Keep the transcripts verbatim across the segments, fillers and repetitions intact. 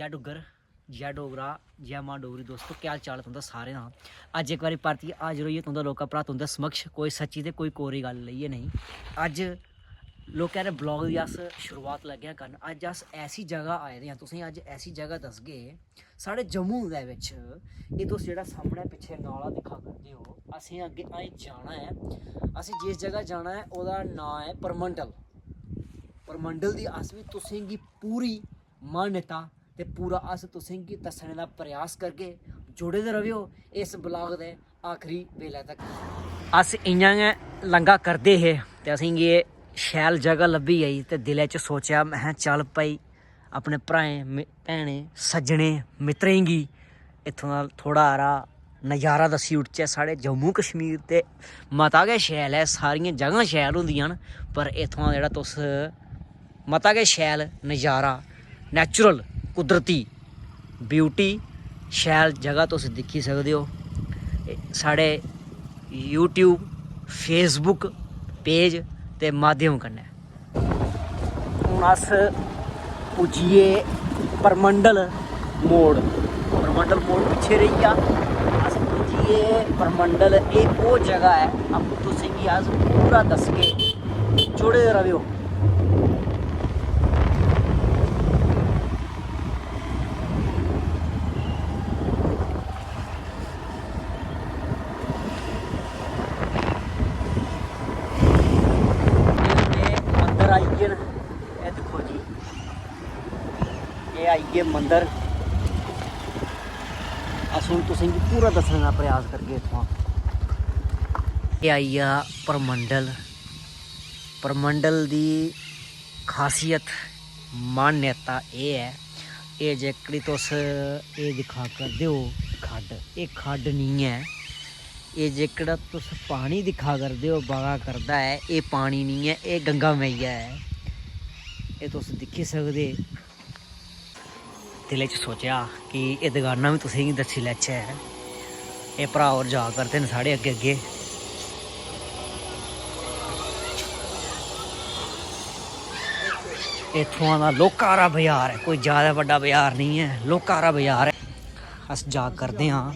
डुग्गर, जय डोगरा, जय मां डोगरी। दोस्तो, केह् हाल चाल ऐ तुं'दा सारें दा? अज्ज इक बारी परतियै हाजर होइयै तुं'दा लोका भ्राऽ तुं'दे समक्ष कोई सच्ची ते कोई कोरी गल्ल लेइयै नेईं। अज्ज लोकें दे ब्लॉग दी अस शुरुआत लग्गे आं करन। अज्ज अस ऐसी जगह आए दे आं, तुसेंगी अज्ज ऐसी जगह दसगे। साढ़े जम्मू दे बिच एह् तुस जेह्ड़ा सामनै पिच्छें नाला दिक्खा करदे ओ, असें अग्गें अजें जाना ऐ। असें जिस जगह जाना ऐ, ओह्दा नांऽ ऐ परमंडल। परमंडल दी अस बी तुसेंगी पूरी मान्यता ते पूरा अस तुसेंगी दस्सने दा प्रयास करगे। जुड़े दे रवेओ इस ब्लॉग दे आखिरी बेल्लै तक। अस इ'यां गै लंघा करदे हे ते असेंगी एह् शैल जगह लब्भी गेई ते दिलै च सोचेआ, महैं, चल भाई, अपने भ्राएं, मि-, भैनें, सज्जनें, मित्तरें गी इत्थूं दा थोह्ड़ा हारा नज़ारा दस्सी ओड़चै। साढ़े जम्मू कश्मीर ते मता गै शैल ऐ, सारियां जगहां शैल होंदियां न, पर इत्थुआं जेह्ड़ा तुस मता गै शैल नज़ारा, natural, कुदरती beauty, शैल जगह तुस दिक्खी सकदे ओ। एह् साढ़े YouTube, Facebook page दे माध्यम कन्नै। हून अस पुज्जी गे परमंडल मोड़। परमंडल मोड़ पिच्छे रेही गेआ। अस पुज्जी गे परमंडल। एह् ओह् जगह ऐ, आपूं तुसेंगी अस पूरा दसगे। जुड़े दे रवेओ। एह् मंदर आई गे न, एह् दिक्खो जी, एह् आई गे मंदर। अस हून तुसेंगी पूरा दस्सने दा प्रयास करगे इत्थुआं। एह् आई गेआ परमंडल। परमंडल दी खासियत, मान्यता एह् ऐ, एह् जेह्कड़ी तुस एह् दिक्खा करदे ओ खड्ड, एह् खड्ड निं ऐ। एह् जेह्कड़ा तुस पानी दिक्खा करदे ओ, बगा करदा ऐ, एह् पानी निं ऐ, एह् गंगा मैया ऐ। एह् तुस दिक्खी सकदे। दिलै च सोचेआ कि एह् दकानां बी तुसेंगी दस्सी लैचै। एह् भ्राऽ होर जा करदे न साढ़े अग्गें अग्गें। इत्थुआं दा लौह्का हारा बजार ऐ, कोई ज्यादा बड्डा बजार निं ऐ, लौह्का हारा बजार ऐ। अस जा करदे आं।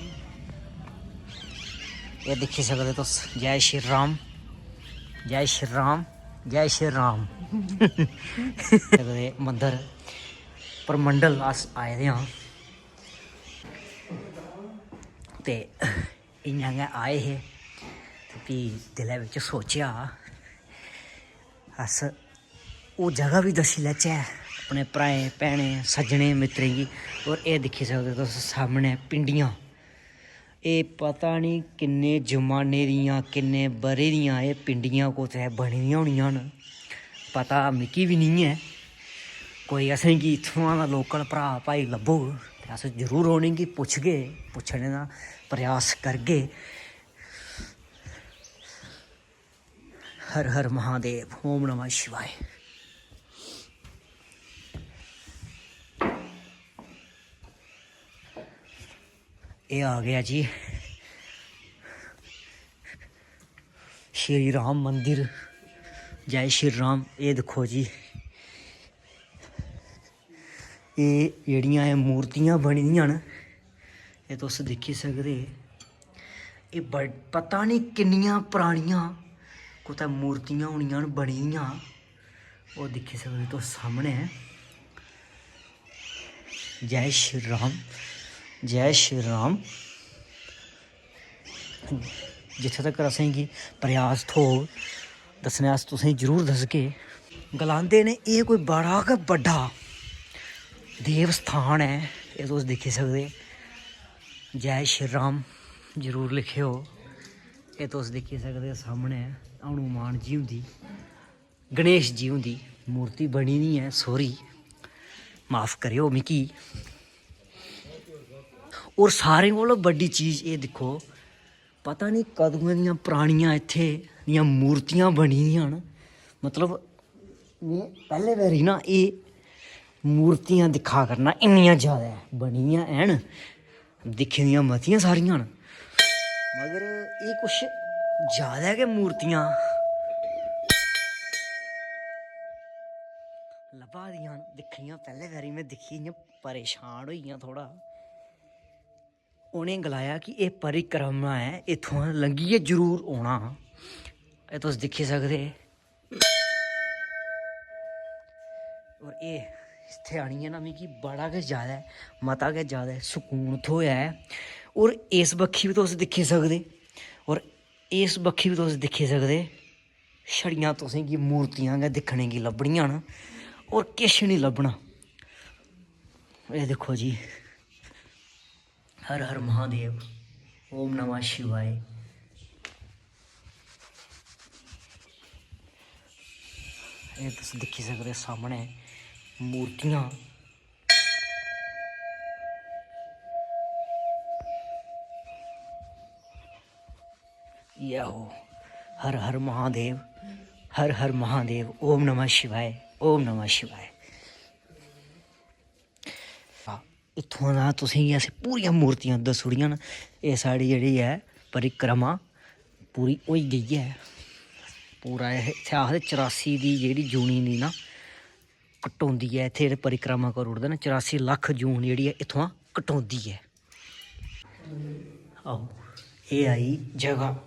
एह् दिक्खी सकदे तुस, जय श्री राम, जय श्री राम, जय श्री राम। सकदे मंदर परमंडल अस आए दे आं। ते इ'यां गै आए हे ते फ्ही दिलै बिच सोचेआ अस ओह् जगह बी दस्सी लैचै अपने भ्राएं, भैनें, सज्जनें, मित्तरें गी। होर एह् दिक्खी सकदे तुस सामनै पिंडियां, एह् पता निं किन्ने जमाने दियां, किन्ने ब'रे दियां एह् पिंडियां कुतै बनी दियां होनियां न, पता मिगी बी निं ऐ। कोई असेंगी इत्थुआं दा local भ्राऽ भाई लब्भग ते अस जरूर उ'नेंगी पुच्छगे, पुच्छने दा प्रयास करगे। हर हर महादेव, ओम नमः शिवाय। एह् आ गेआ जी श्री राम मंदिर। जय श्री राम। एह् दिक्खो जी, एह् जेह्ड़ियां एह् मूर्तियां बनी दियां न, एह् तुस दिक्खी सकदे। एह् बड़-, पता निं किन्नियां परानियां कुतै मूर्तियां होनियां न बनी दियां। ओह् दिक्खी सकदे तुस सामनै। जय श्री राम, जय श्री राम। जित्थें तक्कर असेंगी प्रयास थ्होग दस्सने, अस तुसेंगी जरूर दसगे। गलांदे न एह् कोई बड़ा गै बड्डा देव स्थान ऐ, एह् तुस दिक्खी सकदे। जय श्री राम जरूर लिखेओ। एह् तुस दिक्खी सकदे सामनै हनुमान जी हुंदी, गणेश जी हुंदी मूर्ति बनी दी ऐ। Sorry, माफ करेओ मिगी। होर सारें कोला बड्डी चीज एह् दिक्खो, पता निं कदुएं दियां परानियां इत्थै दियां मूर्तियां बनी दियां न। मतलब, में पैह्ले बारी ना एह् मूर्तियां दिक्खा करना, इन्नियां जैदा बनी दियां हैन। दिक्खी दियां मतियां सारियां न, मगर एह् कुछ जैदा गै मूर्तियां लब्भा दियां न। दिक्खनियां, पैह्ले बारी में दिक्खी, इ'यां परेशान होई गेआ थोह्ड़ा। उ'नें गलाया कि एह् परिक्रमा ऐ, इत्थुआं लंघियै जरूर औना। एह् तुस दिक्खी सकदे। और एह् इत्थै आनियै ना मिगी बड़ा गै ज्यादा, मता गै ज्यादा सकून थ्होएआ ऐ। और इस बक्खी बी तुस दिक्खी सकदे, और इस बक्खी बी तुस दिक्खी सकदे, छड़ियां तुसेंगी मूर्तियां गै दिक्खने गी लब्भनियां न, और किश निं लब्भना। एह् दिक्खो जी, हर हर महादेव, ओम नमः शिवाय। एह् तुस दिक्खी सकदे सामनै मूर्तियां। एह् आहो, हर हर महादेव, हर हर महादेव, ओम नमः शिवाय, ओम नमः शिवाय। इत्थुआं दा तुसेंगी असें पूरियां मूर्तियां दस्सी ओड़ियां न। एह् साढ़ी जेह्ड़ी ऐ परिक्रमा पूरी होई गेई ऐ। पूरा एह् इत्थै आखदे चरासी दी जेह्ड़ी जूनी दी ना कटोंदी ऐ, इत्थै जेह्ड़े परिक्रमा करी ओड़दे न, चरासी लक्ख जून जेह्ड़ी ऐ इत्थुआं कटोंदी ऐ। आहो, एह् आई जगह।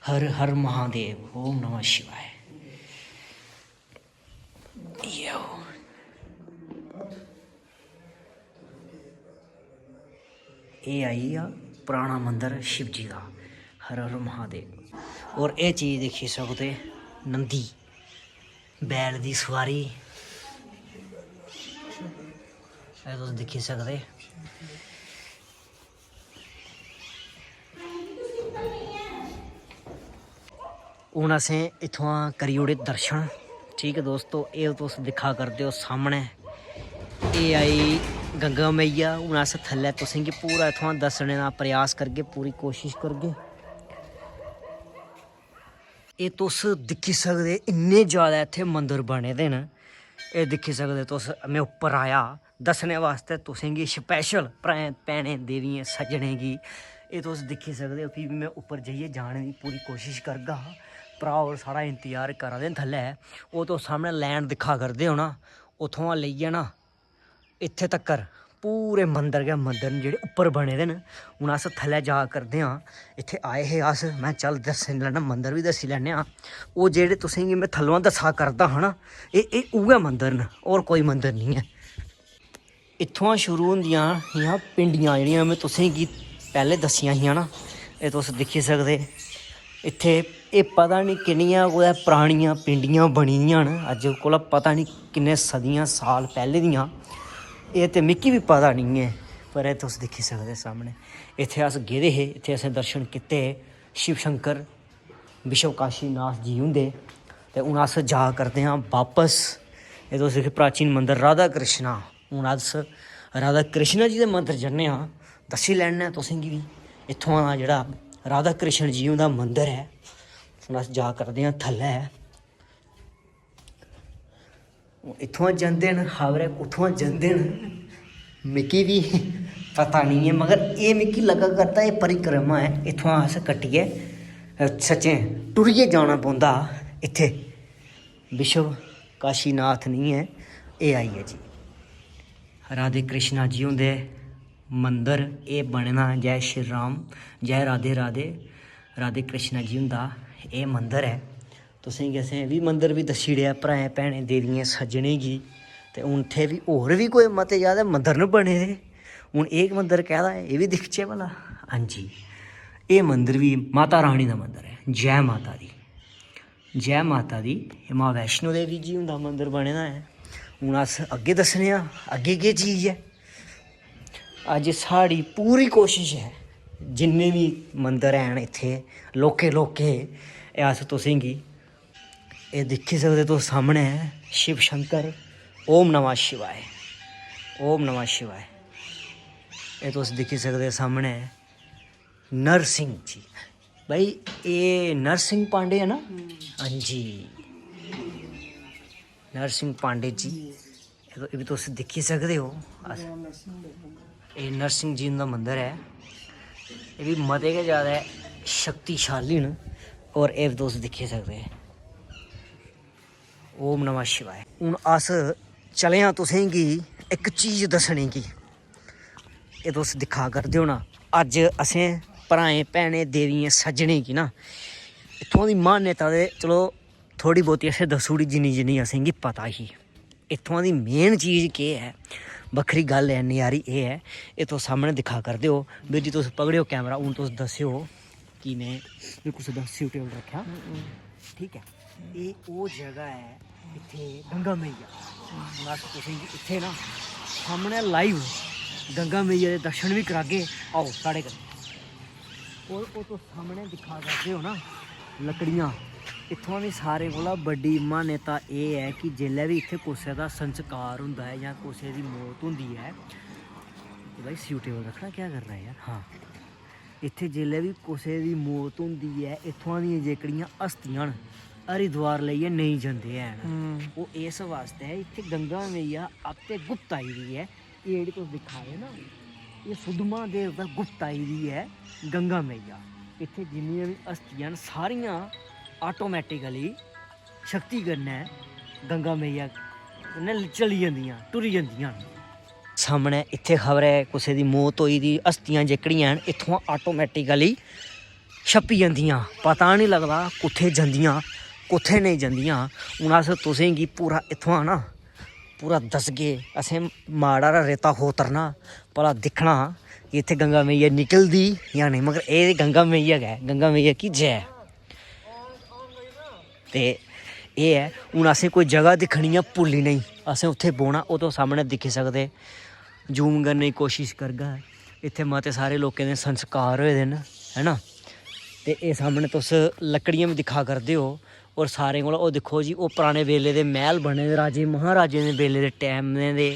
हर हर महादेव, ओम नमः शिवाय। एह् आहो। एह् आई गेआ पराना मंदर शिवजी दा। हर हर महादेव। और एह् चीज दिक्खी सकदे, नंदी बैल दी सुआरी, एह् तुस दिक्खी सकदे। हून असें इत्थुआं करी ओड़े दर्शन। ठीक ऐ दोस्तो, एह् तुस दिक्खा करदे ओ सामनै, एह् आई गंगा मैया। हून अस थल्लै तुसेंगी पूरा इत्थुआं दस्सने दा प्रयास करगे, पूरी कोशिश करगे। एह् तुस दिक्खी सकदे, इन्ने ज्यादा इत्थै मंदर बने दे न। एह् दिक्खी सकदे तुस, में उप्पर आया दस्सने वास्तै तुसेंगी special भ्राएं, भैनें, देवियें, सज्जनें गी। एह् तुस दिक्खी सकदे ओ, फ्ही बी में उप्पर जाइयै जाने दी पूरी कोशिश करगा। भ्राऽ होर साढ़ा इंतजार करा दे न थल्लै। ओह् तुस सामनै line दिक्खा करदे ओ ना, उत्थुआं लेइयै ना इत्थै तक्कर पूरे मंदर गै मंदर न जेह्ड़े उप्पर बने दे न। हून अस थल्लै जा करदे आं। इत्थै आए हे अस, में चल दस्सी लैन्ना, मंदर बी दस्सी लैन्ने आं। ओह् जेह्ड़े तुसेंगी में थल्लोआं दस्सा करदा हा ना, एह्, एह् उ'ऐ मंदर न, होर कोई मंदर निं ऐ। इत्थुआं शुरू होंदियां हियां पिंडियां जेह्ड़ियां में तुसेंगी पैह्लें दस्सियां हियां ना, एह् तुस दिक्खी सकदे। इत्थै एह् पता निं किन्नियां कुतै परानियां पिंडियां बनी दियां न, अज्ज कोला पता निं किन्ने सदियां साल पैह्लें दियां। एह् ते मिगी बी पता निं ऐ, पर एह् तुस दिक्खी सकदे सामनै। इत्थै अस गेदे हे, इत्थै असें दर्शन कीते हे शिव शंकर, विश्व काशीनाथ जी हुंदे। ते हून अस जा करदे आं बापस। एह् तुस दिक्खो, प्राचीन मंदर राधा कृष्णा। हून अस राधा कृष्णा जी दे मंदर जन्ने आं, दस्सी लैन्ने आं तुसेंगी बी। इत्थुआं दा जेह्ड़ा राधा कृष्ण जी हुंदा मंदर ऐ, हून अस जा करदे आं थल्लै। इत्थुआं जंदे न, खबरै कुत्थुआं जंदे न, मिगी बी पता निं ऐ, मगर एह् मिगी लग्गा करदा एह् परिक्रमा ऐ। इत्थुआं अस कट्टियै, अ, सच्चें टुरियै जाना पौंदा इत्थै। विश्व काशीनाथ निं ऐ, एह् आई गेआ जी राधे कृष्णा जी हुंदे मंदर। एह् बने दा, जय श्री राम, जय राधे राधे। राधे कृष्णा जी हुंदा एह् मंदर ऐ। तुसेंगी असें एह् बी मंदर बी दस्सी ओड़ेआ भ्राएं, भैनें, देवियें, सज्जनें गी। ते हून इत्थै बी होर बी कोई मते जैदा मंदर न बने दे। हून एह् मंदर कैह्दा ऐ, एह् बी दिखचै भला। हां जी, एह् मंदर बी माता रानी दा मंदर ऐ। जै माता दी, जै माता दी। एह् मां वैष्णो देवी जी हुंदा मंदर बने दा ऐ। हून अस अग्गें दस्सने आं, अग्गें केह् चीज ऐ। अज्ज साढ़ी पूरी कोशश ऐ, जिन्ने बी मंदर हैन इत्थै, लौह्के लौह्के, एह् अस तुसेंगी, एह् दिक्खी सकदे तुस सामनै, शिव शंकर, ओम नमः शिवाय, ओम नमः शिवाय। एह् तुस दिक्खी सकदे सामनै नरसिंह जी। भाई, एह् नरसिंह पांडे है ना? हां जी, नरसिंह पांडे जी। एह् बी तुस दिक्खी सकदे ओ। अस, एह् नरसिंह जी हुंदा मंदर ऐ। एह् बी मते गै जैदा शक्तिशाली न। और एह् बी तुस दिक्खी सकदे, ओम नमः शिवाय। हून अस चले आं तुसेंगी इक चीज दस्सने गी। एह् तुस दिक्खा करदे ओ ना, अज्ज असें भ्राएं, भैनें, देवियें, सज्जनें गी ना इत्थुआं दी मान्यता ते चलो थोह्ड़ी बहुती असें दस्सी ओड़ी, जिन्नी जिन्नी असेंगी पता ही। इत्थुआं दी main चीज केह् ऐ, बक्खरी गल्ल ऐ, नजारी एह् ऐ, एह् तुस सामनै दिक्खा करदे ओ। बीर जी, तुस पकड़ेओ camera, हून तुस दस्सेओ कि में एह् कुसै दा suitable रक्खेआ। ठीक ऐ, एह् ओह् जगह ऐ इत्थै गंगा मैया। हून अस तुसेंगी इत्थै ना सामनै live गंगा मैया दे दर्शन बी करागे। आओ साढ़े कन्नै। और ओह् तुस सामनै दिक्खा करदे ओ ना लकड़ियां, इत्थुआं दी सारें कोला बड्डी मान्यता एह् ऐ कि जेल्लै बी इत्थै कुसै दा संस्कार होंदा ऐ जां कुसै दी मौत होंदी ऐ, भाई suitable रक्खना, क्या करना है यार। हाँ, इत्थै जेल्लै बी कुसै दी मौत होंदी ऐ, इत्थुआं दियां जेह्कड़ियां हस्तियां न, हरिद्वार लेइयै नेईं जंदे हैन। हम्म। ओह् इस वास्तै इत्थै गंगा मैया आपे गुप्त आई दी ऐ। एह् जेह्ड़ी तुस दिक्खा दे ना, एह् सुद्धमहादेव दा गुप्त आई दी ऐ गंगा मैया। इत्थै जिन्नियां बी हस्तियां न, सारियां automatically शक्ति कन्नै गंगा मैया कन्नै चली जंदियां, टुरी जंदियां न। सामनै इत्थै खबरै कुसै दी मौत होई दी, हस्तियां जेह्कड़ियां न इत्थुआं automatically छप्पी जंदियां, पता निं लगदा कुत्थै जंदियां, कुत्थै नेईं जंदियां। हून अस तुसेंगी पूरा इत्थुआं ना पूरा दसगे। असें माड़ा हारा रेता खोतरना, भला दिक्खना कि इत्थै गंगा मैया निकलदी जां नेईं, मगर एह् गंगा मैया गै, गंगा मैया की जै। ते एह् ऐ, हून असें कोई जगह दिक्खनी ऐ पुल्ली नेही, असें उत्थै बौह्ना, ओह् तुस सामनै दिक्खी सकदे। Zoom करने दी कोशिश करगा, इत्थै मते सारे लोकें दे संस्कार होए दे न, है ना। ते एह् सामनै तुस लकड़ियां बी दिक्खा करदे ओ, और सारें कोला ओह् दिक्खो जी, ओह् पराने बेल्ले दे मैह्ल बने दे, राजे महाराजें दे बेल्ले दे टैमें दे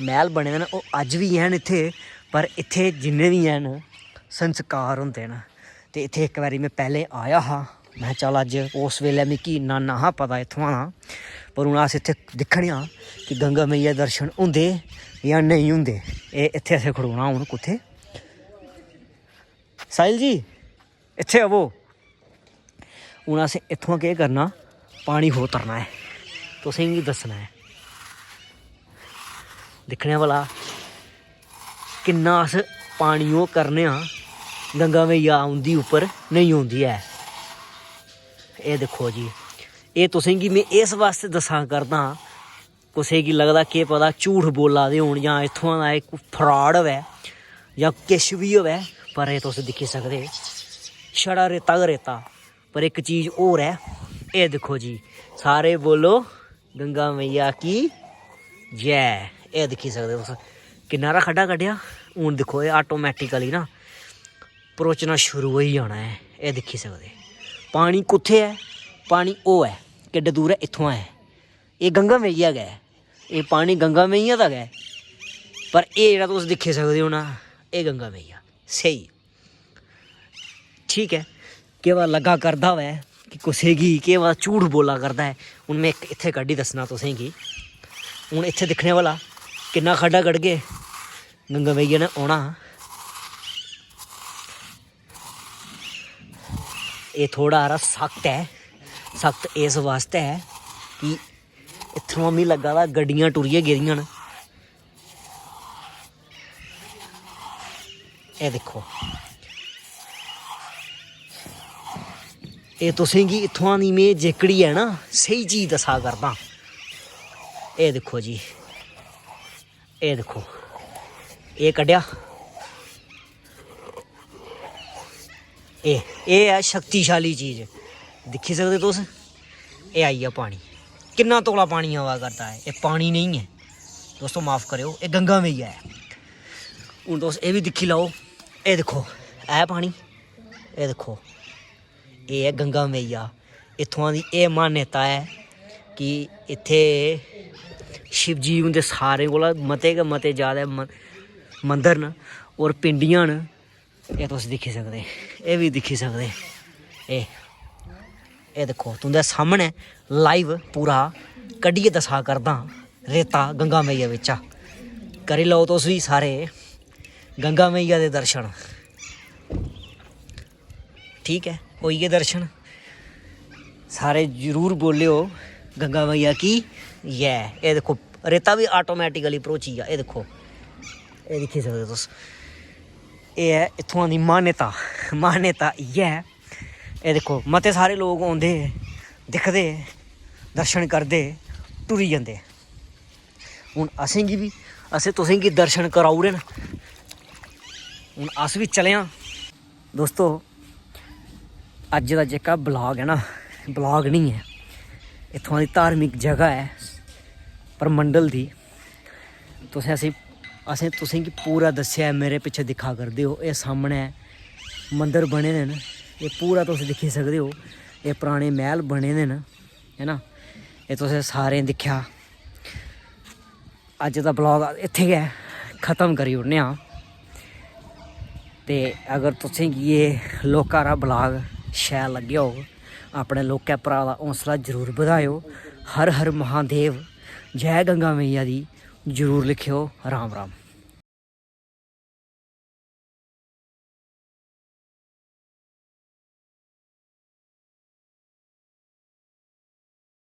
मैह्ल बने दे न, ओह् अज्ज बी हैन इत्थै। पर इत्थै जिन्ने बी हैन संस्कार होंदे न। ते इत्थै इक बारी में पैह्लें आया हा, में चल अज्ज, उस बेल्लै मिगी इन्ना नेईं हा पता इत्थुआं दा, पर हून अस इत्थै दिक्खने आं कि गंगा मैया दे दर्शन होंदे जां नेईं होंदे। एह् इत्थै असें खड़ोना हून कुत्थै? साहिल जी, इत्थै आवो। हून असें इत्थुआं केह् करना, पानी खोतरना ऐ, तुसेंगी दस्सना ऐ। दिक्खने आं भला किन्ना अस पानी ओह् करने आं, गंगा मैया उं'दी उप्पर नेईं औंदी ऐ। एह् दिक्खो जी, एह् तुसेंगी में इस वास्तै दस्सा करदा आं, कुसै गी लगदा केह् पता झूठ बोल्ला दे होन जां इत्थुआं दा एह् कोई fraud होऐ जां किश बी होऐ, पर एह् तुस दिक्खी सकदे छड़ा रेता गै रेता। पर इक चीज होर ऐ, एह् दिक्खो जी, सारे बोलो गंगा मैया की जै। एह् दिक्खी सकदे तुस किन्ना हारा खड्डा कड्ढेआ। हून दिक्खो एह् automatically ना भरोचना शुरू होई जाना ऐ। एह् दिक्खी सकदे पानी कुत्थै ऐ, पानी ओह् ऐ किड्डे दूर ऐ, इत्थुआं ऐ। एह् गंगा मैया गै ऐ, एह् पानी गंगा मैया दा गै ऐ। पर एह् जेह्ड़ा तुस दिक्खी सकदे ओ ना, एह् गंगा मैया स्हेई। ठीक ऐ, केह् पता लग्गा करदा होऐ कि कुसै गी केह् पता झूठ बोला करदा ऐ। हून में इक इत्थै कड्ढी दस्सना तुसेंगी। हून इत्थै दिक्खने भला किन्ना खड्डा कड्ढगे, गंगा मैया ने औना। एह् थोह्ड़ा हारा सख्त ऐ, सख्त इस वास्तै ऐ कि इत्थुआं मिगी लग्गा दा गड्डियां टुरियै गेदियां न। एह् दिक्खो, एह् तुसेंगी इत्थुआं दी में जेह्कड़ी ऐ ना स्हेई चीज दस्सा करदा। एह् दिक्खो जी, एह् दिक्खो, एह् कड्ढेआ, एह् एह् ऐ शक्तिशाली चीज। दिक्खी सकदे तुस, एह् आई गेआ पानी, किन्ना तौला पानी आवा करदा ऐ। एह् पानी नेईं ऐ दोस्तो, माफ करेओ, एह् गंगा मैया ऐ। हून तुस एह् बी दिक्खी लैओ, एह् दिक्खो, ऐ पानी, एह् दिक्खो, एह् ऐ गंगा मैया। इत्थुआं दी एह् मान्यता ऐ कि इत्थै शिवजी हुंदे सारें कोला मते गै मते ज्यादा म-, मंदर न और पिंडियां न। एह् तुस दिक्खी सकदे, एह् बी दिक्खी सकदे। एह्, एह् दिक्खो, तुं'दे सामनै live पूरा कड्ढियै दस्सा करदा आं रेता गंगा मैया बिच्चा। करी लैओ तुस बी सारे गंगा मैया दे दर्शन। ठीक ऐ, होई गे दर्शन। सारे जरूर बोलेओ गंगा मैया की जै। एह् दिक्खो, रेता बी आटोमैटिकली भरोची गेआ। एह् दिक्खो, एह् दिक्खी सकदे तुस, एह् ऐ इत्थुआं दी मान्यता। मान्यता इ'यै ऐ। एह् दिक्खो, मते सारे लोक औंदे, दिखदे, दर्शन करदे, टुरी जंदे। हून असेंगी बी, असें तुसेंगी दर्शन कराई ओड़े न। हून अस बी चले आं। दोस्तो, अज्ज दा जेह्का ब्लॉग ऐ ना, ब्लॉग निं ऐ, इत्थुआं दी धार्मिक जगह ऐ परमंडल दी। तुसें असें, असें तुसेंगी पूरा दस्सेआ ऐ। मेरे पिच्छे दिक्खा करदे ओ, एह् सामनै मंदर बने दे न, एह् पूरा तुस दिक्खी सकदे ओ। एह् पराने मैह्ल बने दे न, है ना। एह् तुसें सारें दिक्खेआ। अज्ज दा ब्लॉग इत्थें गै ख़त्म करी ओड़ने आं। ते अगर तुसेंगी एह् लौह्का हारा ब्लॉग शैल लग्गेआ होग, अपने लौह्के भ्राऽ दा हौसला जरूर बधाएओ। हर हर महादेव, जै गंगा मैया दी जरूर लिखेओ। राम राम।